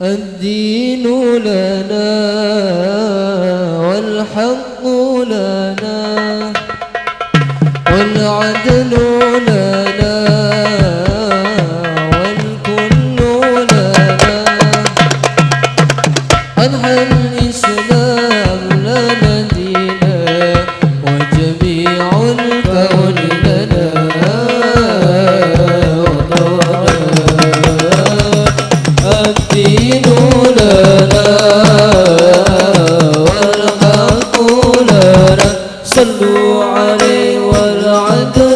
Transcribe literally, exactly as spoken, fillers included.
الدين لنا والحق لنا والعدل لنا والكل لنا. أضحى الإسلام لنا دينا وجميع الكون لنا وطنا. الدين لنا والحق لنا. صلوا عليه والعدل